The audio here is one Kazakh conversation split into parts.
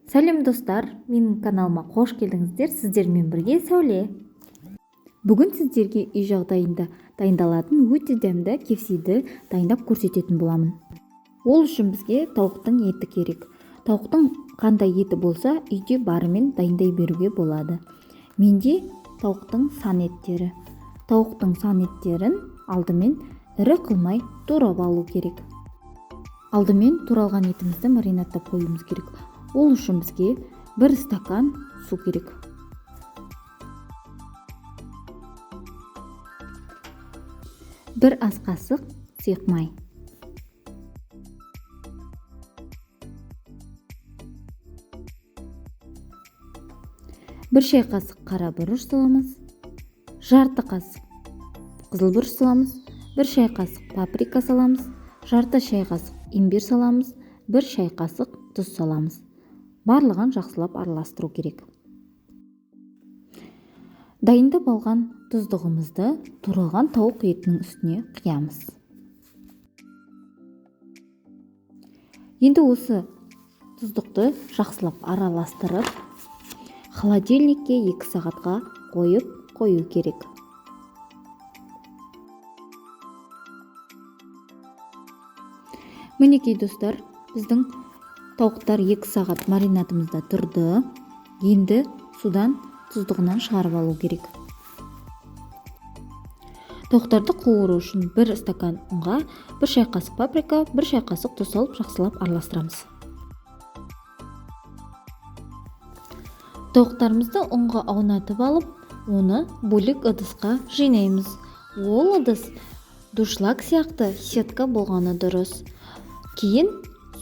Сәлем, достар! Менің каналыма қош келдіңіздер! Сіздермен бірге Сәуле. Бүгін сіздерге үй жағдайында дайындалатын өте дәмді KFC-ді дайындап көрсететін боламын. Ол үшін бізге тауықтың еті керек. Тауықтың қандай еті болса, үйде барымен дайындай беруге болады. Менде тауықтың сан еттері. Тауықтың сан еттерін алдымен ірі қылмай турап алу керек. Алдымен туралған етімізді маринадтап қоюымыз керек. Ол үшін бізге 1 стакан су керек. 1 ас қасық сұйық май. 1 шай қасық қара бұрыш саламыз, жарты қасық қызыл бұрыш саламыз, 1 шай қасық паприка саламыз, жарты шай қасық имбир саламыз, 1 шай қасық тұз саламыз. Барлығын жақсылап араластыру керек. Дайындап алған тұздығымызды туралған тауық етінің үстіне құямыз. Енді осы тұздықты жақсылап араластырып, холодильникке 2 сағатқа қойып қою керек. Мінекей, достар, біздің тауықтар 2 сағат маринадымызда тұрды. Енді судан тұздығынан шығарып алу керек. Тауықтарды қуыру үшін 1 стакан ұнға 1 шай қасық паприка, 1 шай қасық тұз салып жақсылап араластырамыз. Тауықтарымызды ұнға аунатып алып, оны бөлек ыдысқа жинаймыз. Ол ыдыс дуршлаг сияқты сетка болғаны дұрыс. Кейін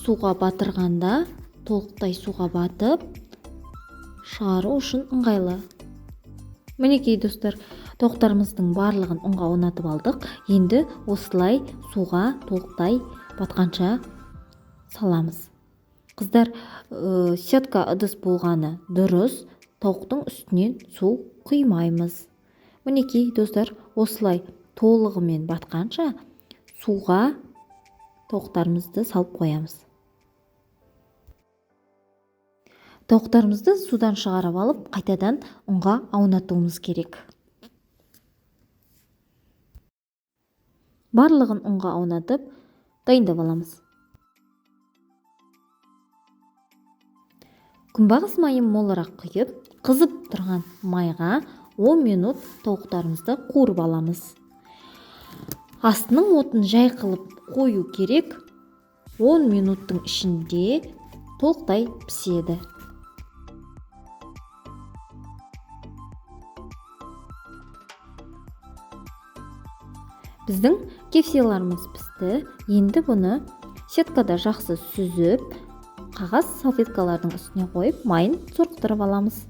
суға батырғанда толықтай суға батып шығару үшін ыңғайлы. Мінекей, достар, тауықтарымыздың барлығын ұнға аунатып алдық. Енді осылай суға толықтай батқанша саламыз. Қыздар, сетка ыдыс болғаны дұрыс, тауықтың үстінен су құймаймыз. Мінекей, достар, осылай толығымен батқанша суға тауықтарымызды салып қоямыз. Тауықтарымызды судан шығарып алып, қайтадан ұнға аунатуымыз керек. Барлығын ұнға аунатып, дайындап аламыз. Күнбағыс майын молырақ құйып, қызып тұрған майға 10 минут тауықтарымызды қуырып аламыз. Астының отын жай қылып қою керек. 10 минуттың ішінде толықтай піседі. Біздің KFC-ларымыз пісті. Енді бұны сеткада жақсы сүзіп, қағаз салфеткалардың үстіне қойып, майын сорықтырып аламыз.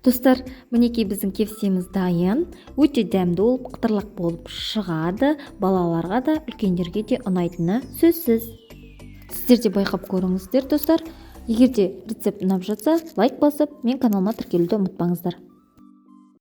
Достар, мінекей біздің KFC-міз дайын. Өте дәмді болып, қытырлақ болып шығады. Балаларға да, үлкендерге де ұнайтыны сөзсіз. Сіздер де байқап көріңіздер, достар. Егер де рецепт ұнап жатса, лайк басып, мен каналыма тіркелуді ұмытпаңыздар.